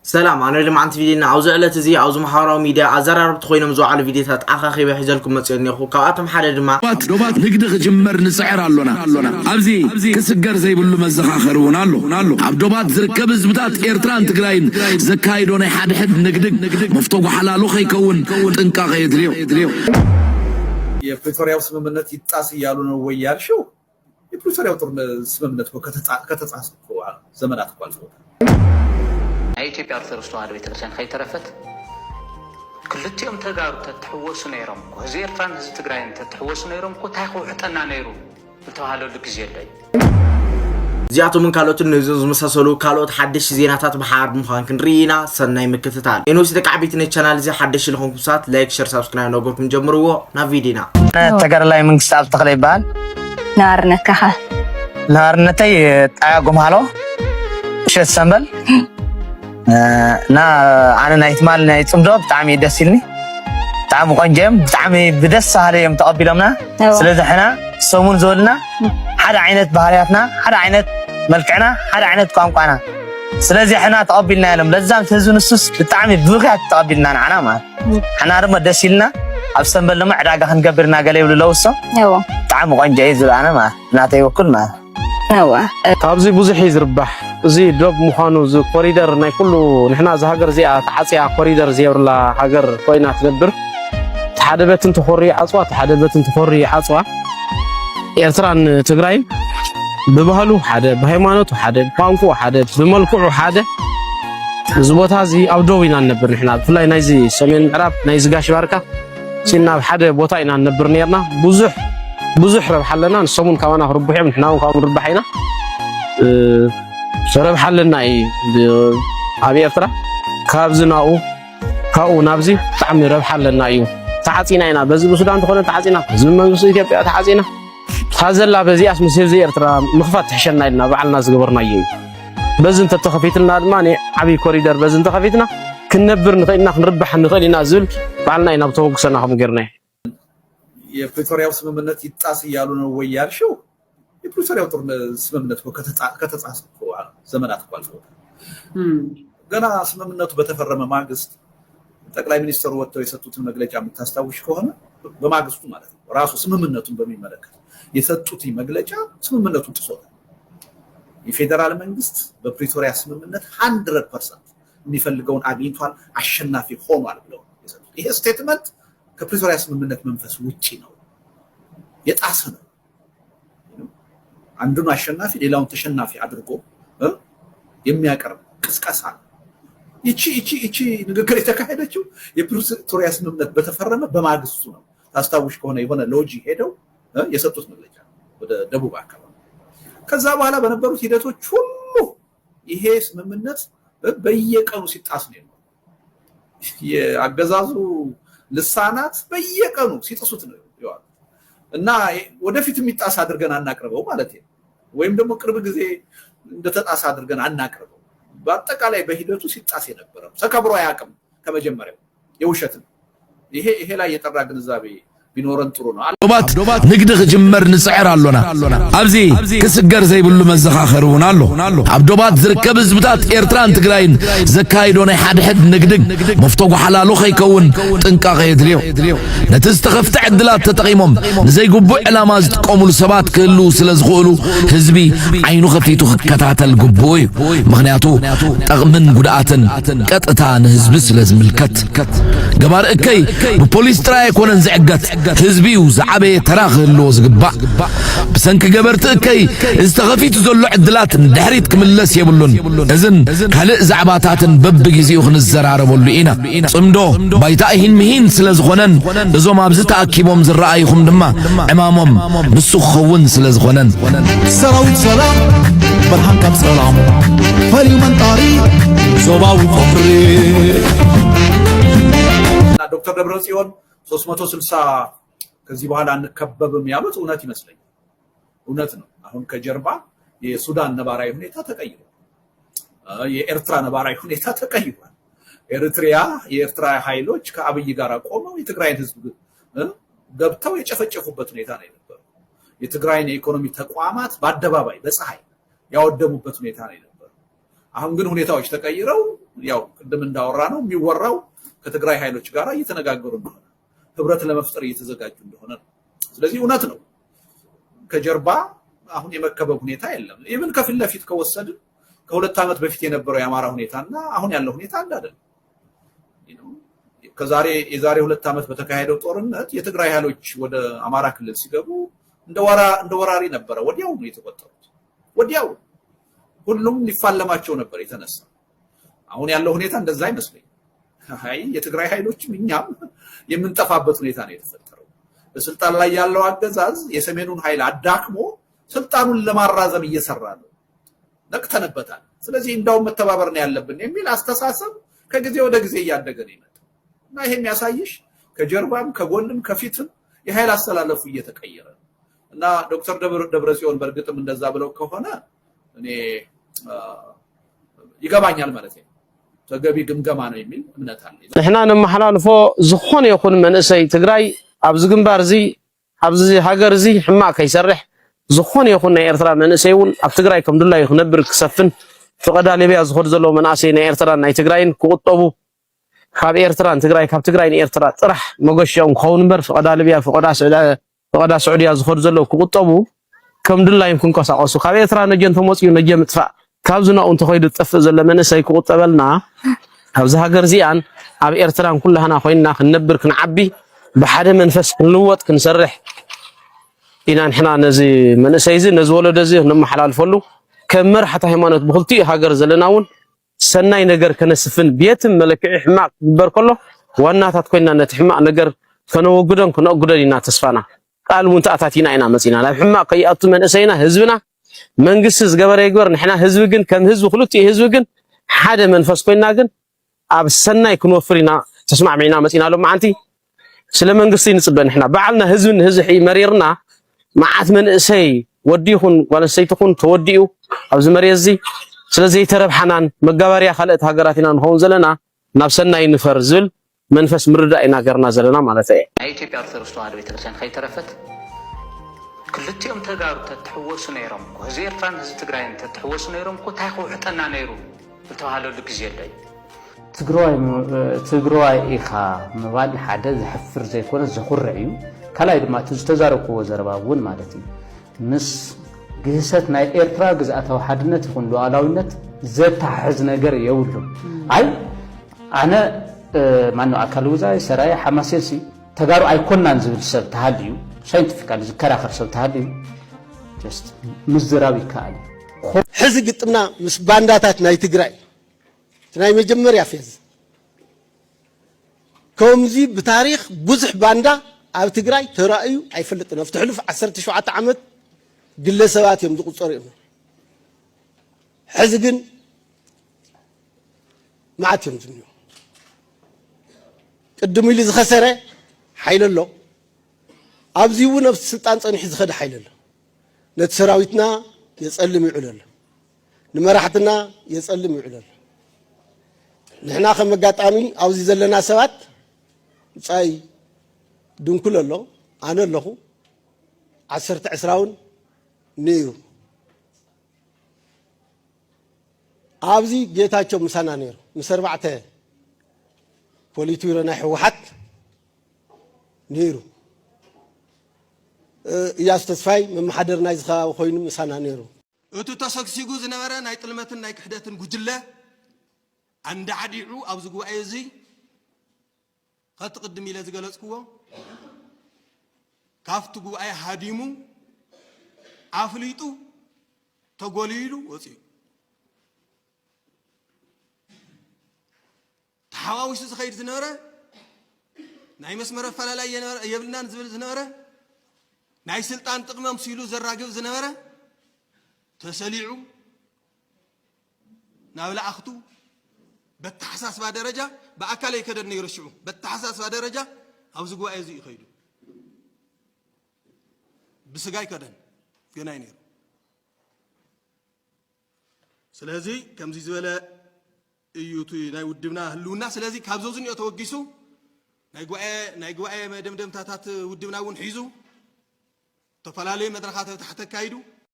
ሰላም፣ ኣነ ድማ ዓንቲ ቪድዮና ኣብዚ ዕለት እዚ ኣብዚ ማሕበራዊ ሚድያ ኣዘራረብቲ ኮይኖም ዝወዓሉ ቪድዮታት ኣኻኺበ ሒዘልኩም መፅኦ እኒኹ። ካብኣቶም ሓደ ድማ ዶባት ንግዲ ክጅመር ንፅዕር ኣሎና። ኣብዚ ክስገር ዘይብሉ መዘኻኸሪ እውን ኣሎ። ኣብ ዶባት ዝርከብ ህዝብታት ኤርትራን ትግራይን ዘካይዶ ናይ ሓድሕድ ንግዲ መፍቶ ጓሓላሉ ከይከውን ጥንቃቐ የድልዮ። የፕሪቶሪያው ስምምነት ይጣስ እያሉ ነው ወይ ያልሽው? የፕሪቶሪያው ጦርነ- ስምምነት እኮ ከተጻ- ከተጻሰ እኮ ዘመናት እኮ አልፈውታል። ናይ ኢትዮጵያ ኦርቶዶክስ ተዋህዶ ቤተክርስትያን ከይተረፈት ክልቲኦም ተጋሩ ተትሕወሱ ነይሮም እኮ፣ ህዝቢ ኤርትራን ህዝቢ ትግራይን ተትሕወሱ ነይሮም እኮ እንታይ ክውሕጠና ነይሩ ዝተባሃለሉ ግዜ ኣሎ እዩ። እዚኣቶምን ካልኦትን ነዞም ዝመሳሰሉ ካልኦት ሓደሽቲ ዜናታት ብሓር ብምዃን ክንርኢ ኢና። ሰናይ ምክትታል። ኤኖሲ ደቂ ዓበይቲ ነቲ ቻናል እዚ ሓደሽ ዝኾንኩም ሰባት ላይክ፣ ሸር፣ ሳብስክራይብ ነገርኩም ጀምርዎ። ናብ ቪዲዮና። ተጋዳላይ መንግስቲ ኣብ ተኽለ ይበሃል። ነባርነትካ ከ? ነባርነተይ ጣያ ጎምሃሎ፣ እሸት ሰምበል እና ኣነ ናይ ትማል ናይ ፅምዶ ብጣዕሚ እዩ ደስ ኢልኒ። ብጣዕሚ ቆንጆ እዮም። ብጣዕሚ ብደስ በሃሊ እዮም ተቐቢሎምና። እዎ። ስለዚ ሕና ሰሙን ዝበሉና ሓደ ዓይነት ባህርያትና፣ ሓደ ዓይነት መልክዕና፣ ሓደ ዓይነት ቋንቋና ስለዚ ሕና ተቐቢልና ኢሎም። ለዛም እቲ ህዝቢ ንሱስ ብጣዕሚ ብብኽያት ተቐቢልና ንዓና ማለት ሕና ድማ ደስ ኢልና። ኣብ ሰንበል ድማ ዕዳጋ ክንገብር ኢና ገለ ይብሉ ኣለዉ እሶም። እዎ። ብጣዕሚ ቆንጆ እዩ ዝብል ኣነ ማለት ናተይ በኩል ማለት እወ። ካብዚ ብዙሕ እዩ ዝርባሕ። እዚ ዶብ ምዃኑ እዚ ኮሪደር ናይ ኩሉ ንሕና እዛ ሃገር እዚኣ ተዓፅያ ኮሪደር ዘይብላ ሃገር ኮይና ትነብር። እቲ ሓደ በት እንተኾሪ ይዓፅዋ፣ እቲ ሓደ በት እንተኾሪ ይዓፅዋ። ኤርትራን ትግራይን ብባህሉ ሓደ፣ ብሃይማኖቱ ሓደ፣ ብቋንቋኡ ሓደ፣ ብመልክዑ ሓደ። እዚ ቦታ እዚ ኣብ ዶብ ኢና ንነብር ንሕና ብፍላይ ናይዚ ሰሜን ምዕራብ ናይዚ ጋሽ ባርካ ሲና ኣብ ሓደ ቦታ ኢና ንነብር ነርና። ብዙሕ ብዙሕ ረብሓ ኣለና። ንሶም እውን ካባና ክርብሑ እዮም፣ ንሕና እውን ካብኦም ንርባሕ ኢና። እ፣ ረብሓ ኣለና እዩ ብ- ኣብ ኤርትራ ካብዚ ናብኡ ካብኡ ናብዚ ብጣዕሚ ረብሓ ኣለና እዩ። ተዓፂና ኢና፣ በዚ ብሱዳን እንተኾነ ተዓፂና፣ በዚ መንግስቲ ኢትዮጵያ ተዓፂና። እታ ዘላ በዚኣስ ምስ ህዝቢ ኤርትራ ምኽፋት ትሕሸና ኢልና ባዕልና ዝገበርናዮ እዩ። በዚ እንተተኸፊትልና ድማ ናይ ዓብዪ ኮሪደር በዚ እንተኸፊትና ክንነብር ንኽእል ኢና፣ ክንርባሕ ንኽእል ኢና ዝብል ባዕልና ኢና ብተበግሶና ከምኡ ጌርናዮ። የፕሪቶሪያው ስምምነት ይጣስ እያሉ ነው ወይ ያልሽው? የፕሪቶሪያው ጦርነ- ስምምነት እኮ ከተጻ- ከተጻሰ እኮ ዘመናት እኮ አልፈውታል። ገና ስምምነቱ በተፈረመ ማግስት ጠቅላይ ሚኒስትሩ ወጥተው የሰጡትን መግለጫ የምታስታውሽ ከሆነ በማግስቱ ማለት ነው ራሱ ስምምነቱን በሚመለከት የሰጡት መግለጫ ስምምነቱን ጥሶታል። የፌዴራል መንግስት በፕሪቶሪያ ስምምነት ሀንድረድ ፐርሰንት የሚፈልገውን አግኝቷል፣ አሸናፊ ሆኗል ብለው የሰጡት ይሄ ስቴትመንት ከፕሪቶሪያ ስምምነት መንፈስ ውጪ ነው፣ የጣሰ ነው። አንዱን አሸናፊ ሌላውን ተሸናፊ አድርጎ እ የሚያቀርብ ቅስቀሳ ነው። ይቺ ይቺ ይቺ ንግግር የተካሄደችው የፕሪቶሪያ ስምምነት በተፈረመ በማግስቱ ነው። ታስታውሽ ከሆነ የሆነ ሎጂ ሄደው እ የሰጡት መግለጫ ወደ ደቡብ አካባቢ። ከዛ በኋላ በነበሩት ሂደቶች ሁሉ ይሄ ስምምነት እ በየቀኑ ሲጣስ ነው የኖረው። የአገዛዙ ልሳናት በየቀኑ ሲጥሱት ነው የዋሉት እና ወደፊት የሚጣስ አድርገን አናቅርበው ማለት ነው። ወይም ደግሞ ቅርብ ጊዜ እንደተጣሰ አድርገን አናቅርበው። በአጠቃላይ በሂደቱ ሲጣስ የነበረ ነው። ተከብሮ አያውቅም ከመጀመሪያው። የውሸት ነው። ይሄ ይሄ ላይ የጠራ ግንዛቤ ቢኖረን ጥሩ ነው። ዶባት ንግዲ ክጅመር ንጽዕር ኣሎና። ኣብዚ ክስገር ዘይብሉ መዘኻኸሪ እውን ኣሎ። ኣብ ዶባት ዝርከብ ህዝብታት ኤርትራን ትግራይን ዘካይዶ ናይ ሓድሕድ ንግዲ መፍቶ ጓሓላሉ ከይከውን ጥንቃቐ የድልዮ። ነቲ ዝተኸፍተ ዕድላት ተጠቒሞም ንዘይግቡእ ዕላማ ዝጥቀሙሉ ሰባት ክህልዉ ስለ ዝኽእሉ ህዝቢ ዓይኑ ከፊቱ ክከታተል ግቡእ እዩ። ምኽንያቱ ጠቕምን ጉድኣትን ቀጥታ ንህዝቢ ስለ ዝምልከት። ገባር እከይ ብፖሊስ ጥራይ ኣይኮነን ዝዕገት፣ ህዝቢ እዩ ዝዓበየ ተራ ክህልዎ ዝግባእ። ብሰንኪ ገበርቲ እከይ እዚ ተኸፊቱ ዘሎ ዕድላት ንድሕሪት ክምለስ የብሉን። እዝን ካልእ ዛዕባታትን በብግዜኡ ክንዘራረበሉ ኢና። ጽምዶ ባይታ እሂን ምሂን ስለ ዝኾነን እዞም ኣብዚ ተኣኪቦም ዝረኣይኹም ድማ ዕማሞም ንሱ ክኸውን ስለ ዝኾነን። ሰራዊት ሰላም ብርሃን ካብ ጸላም ፈልዩ መንጣሪ ዞባዊ ፍቕሪ እና ዶክተር ደብረጽዮን ሶስት መቶ ስልሳ ከዚህ በኋላ አንከበብም ያሉት እውነት ይመስለኛል። እውነት ነው። አሁን ከጀርባ የሱዳን ነባራዊ ሁኔታ ተቀይሯል። የኤርትራ ነባራዊ ሁኔታ ተቀይሯል። ኤርትሪያ የኤርትራ ኃይሎች ከአብይ ጋር ቆመው የትግራይን ህዝብ ገብተው የጨፈጨፉበት ሁኔታ ነው የነበረው። የትግራይን የኢኮኖሚ ተቋማት በአደባባይ በፀሐይ ያወደሙበት ሁኔታ ነው የነበረው። አሁን ግን ሁኔታዎች ተቀይረው ያው ቅድም እንዳወራ ነው የሚወራው ከትግራይ ኃይሎች ጋር እየተነጋገሩ እንደሆነ፣ ህብረት ለመፍጠር እየተዘጋጁ እንደሆነ ነው። ስለዚህ እውነት ነው፣ ከጀርባ አሁን የመከበብ ሁኔታ የለም። ኢቭን ከፊት ለፊት ከወሰድን ከሁለት ዓመት በፊት የነበረው የአማራ ሁኔታና አሁን ያለው ሁኔታ አንድ አይደለም። ከዛሬ የዛሬ ሁለት ዓመት በተካሄደው ጦርነት የትግራይ ኃይሎች ወደ አማራ ክልል ሲገቡ እንደ ወራ እንደ ወራሪ ነበረ ወዲያው ነው የተቆጠሩት። ወዲያው ሁሉም ሊፋለማቸው ነበር የተነሳ። አሁን ያለው ሁኔታ እንደዛ አይመስለኝም። አይ የትግራይ ኃይሎችም እኛም የምንጠፋበት ሁኔታ ነው የተፈጠረው። በስልጣን ላይ ያለው አገዛዝ የሰሜኑን ኃይል አዳክሞ ስልጣኑን ለማራዘም እየሰራ ነው። ነቅተንበታል። ስለዚህ እንዳውም መተባበር ነው ያለብን የሚል አስተሳሰብ ከጊዜ ወደ ጊዜ እያደገ ነው የመጣው። እና ይሄ የሚያሳይሽ ከጀርባም ከጎንም ከፊትም የኃይል አስተላለፉ እየተቀየረ ነው። እና ዶክተር ደብረ ጽዮን በእርግጥም እንደዛ ብለው ከሆነ እኔ ይገባኛል ማለት ነው። ተገቢ ግምገማ ነው የሚል እምነት አለ። ንሕና ነመሓላልፎ ዝኾነ ይኹን መንእሰይ ትግራይ ኣብዚ ግንባር እዚ ኣብዚ ሃገር እዚ ሕማቕ ከይሰርሕ፣ ዝኾነ ይኹን ናይ ኤርትራ መንእሰይ እውን ኣብ ትግራይ ከም ድላዩ ክነብር ክሰፍን፣ ፍቐዳ ሊብያ ዝኸዱ ዘለዉ መናእሰይ ናይ ኤርትራን ናይ ትግራይን ክቑጠቡ፣ ካብ ኤርትራ ንትግራይ ካብ ትግራይ ንኤርትራ ጥራሕ መገሽኦም ክኸውን እምበር ፍቐዳ ሊብያ ፍቐዳ ስዑድያ ዝኸዱ ዘለዉ ክቑጠቡ፣ ከም ድላዮም ክንቀሳቐሱ፣ ካብ ኤርትራ ነጀን ተመፅዩ ነጀ ምጥፋእ፣ ካብዚ ናብኡ እንተኸይዱ ዝጠፍእ ዘሎ መንእሰይ ክቑጠበልና፣ ኣብዚ ሃገር እዚኣን ኣብ ኤርትራን ኩላህና ኮይንና ክንነብር ክንዓቢ፣ ብሓደ መንፈስ ክንልወጥ ክንሰርሕ ኢና። ንሕና ነዚ መንእሰይ እዚ ነዚ ወለዶ እዚ ነመሓላልፈሉ፣ ከም መራሕቲ ሃይማኖት ብክልቲኡ ሃገር ዘለና እውን ሰናይ ነገር ከነስፍን ብየትም መለክዒ ሕማቕ ክግበር ከሎ ዋናታት ኮይንና ነቲ ሕማቕ ነገር ከነወግዶን ክነእጉዶን ኢና ተስፋና። ቃል እውን ተኣታቲና ኢና መፂና ናብ ሕማቕ ከይኣቱ መንእሰይና ህዝብና መንግስቲ ዝገበረ ይግበር ንሕና ህዝቢ ግን ከም ህዝቢ ክልቲኡ ህዝቢ ግን ሓደ መንፈስ ኮይንና ግን ኣብ ሰናይ ክንወፍር ኢና ተስማዕሚዕና መፂና ሎመዓንቲ። ስለ መንግስቲ ንፅበ ንሕና ባዕልና ህዝቢ ንህዝሒ መሪርና መዓት መንእሰይ ወዲ ይኹን ጓል ኣንስተይቲ ይኹን ተወዲኡ ኣብዚ መሬት እዚ ስለ ዘይተረብሓናን መጋበርያ ካልኦት ሃገራት ኢና ንኸውን ዘለና ናብ ሰናይ ንፈር ዝብል መንፈስ ምርዳእ ኢና ገርና ዘለና ማለት እየ። ናይ ኢትዮጵያ ኦርቶዶክስ ተዋህዶ ቤተክርስትያን ከይተረፈት ክልቲኦም ተጋሩ ተትሕወሱ ነይሮም እኮ ህዝቢ ኤርትራን ህዝቢ ትግራይን ተትሕወሱ ነይሮም እኮ እንታይ ክውሕጠና ነይሩ ዝተባሃለሉ ግዜ ኣሎ እዩ። ትግራዋይ ኢኻ ምባል ሓደ ዘሕፍር ዘይኮነ ዘኹርዕ እዩ። ካልኣይ ድማ እቲ ዝተዛረብክዎ ዘረባ እውን ማለት እዩ ምስ ግህሰት ናይ ኤርትራ ግዝኣታዊ ሓድነት ይኹን ሉዓላዊነት ዘተሓሕዝ ነገር የብሉን። ኣይ ኣነ ማነው ኣካል ውዛይ ሰራየ ሓማሴንሲ ተጋሩ ኣይኮናን ዝብል ሰብ ተሃልዩ ሳይንቲፊካሊ ዝከራኸር ሰብ ተሃልዩ ምዝራብ ይከኣል እዩ። ሕዚ ግጥምና ምስ ባንዳታት ናይ ትግራይ እቲ ናይ መጀመርያ ፌዝ ከምዚ ብታሪኽ ብዙሕ ባንዳ ኣብ ትግራይ ተራእዩ ኣይፈልጥን ኣብቲ ሕሉፍ ዓሰርተ ሸውዓተ ዓመት ግለሰባት እዮም ዝቁፀሩ እዮም ሕዚ ግን መዓት እዮም ዝኒሁ ቅድም ኢሉ ዝኸሰረ ሓይሊ ኣሎ ኣብዚ እውን ኣብቲ ስልጣን ፀኒሑ ዝኸደ ሓይሊ ኣሎ ነቲ ሰራዊትና የፀልም ይውዕል ኣሎ ንመራሕትና የፀልም ይውዕል ኣሎ ንሕና ከም ኣጋጣሚ ኣብዚ ዘለና ሰባት ብፃይ ድንኩል ኣሎ ኣነ ኣለኹ ዓሰርተ ዕስራ እውን ነይሩ ኣብዚ ጌታቸው ምሳና ነይሩ ምስ ኣርባዕተ ፖሊትቢሮ ናይ ህወሓት ነይሩ እያሱ ተስፋይ መመሓደር ናይዚ ከባቢ ኮይኑ ምሳና ነይሩ እቲ ተሰግሲጉ ዝነበረ ናይ ጥልመትን ናይ ክሕደትን ጉጅለ ኣንዳዕዲዑ ኣብዚ ጉባኤ እዚ ከቲ ቅድም ኢለ ዝገለፅክዎ ካብቲ ጉባኤ ሃዲሙ ኣፍሊጡ ተጎሊሉ ወፂኡ ተሓዋዊሱ ዝኸይድ ዝነበረ ናይ መስመር ኣፈላላይ የብልናን ዝብል ዝነበረ ናይ ስልጣን ጥቕሚ ኣምሲሉ ዘራግብ ዝነበረ ተሰሊዑ ናብ ላእኽቱ በተሓሳስባ ደረጃ ብኣካል ኣይከደን ነይሩ ሽዑ በተሓሳስባ ደረጃ ኣብዚ ጉባኤ እዚ እዩ ከይዱ ብስጋ ኣይከደን ገናይ ነይሩ ስለዚ ከምዚ ዝበለ እዩ እቲ ናይ ውድብና ህልውና ስለዚ ካብ ዘውዝኒኦ ተወጊሱ ናይ ጉባኤ ናይ ጉባኤ መደምደምታታት ውድብና እውን ሒዙ ዝተፈላለዩ መድረኻት ተካይዱ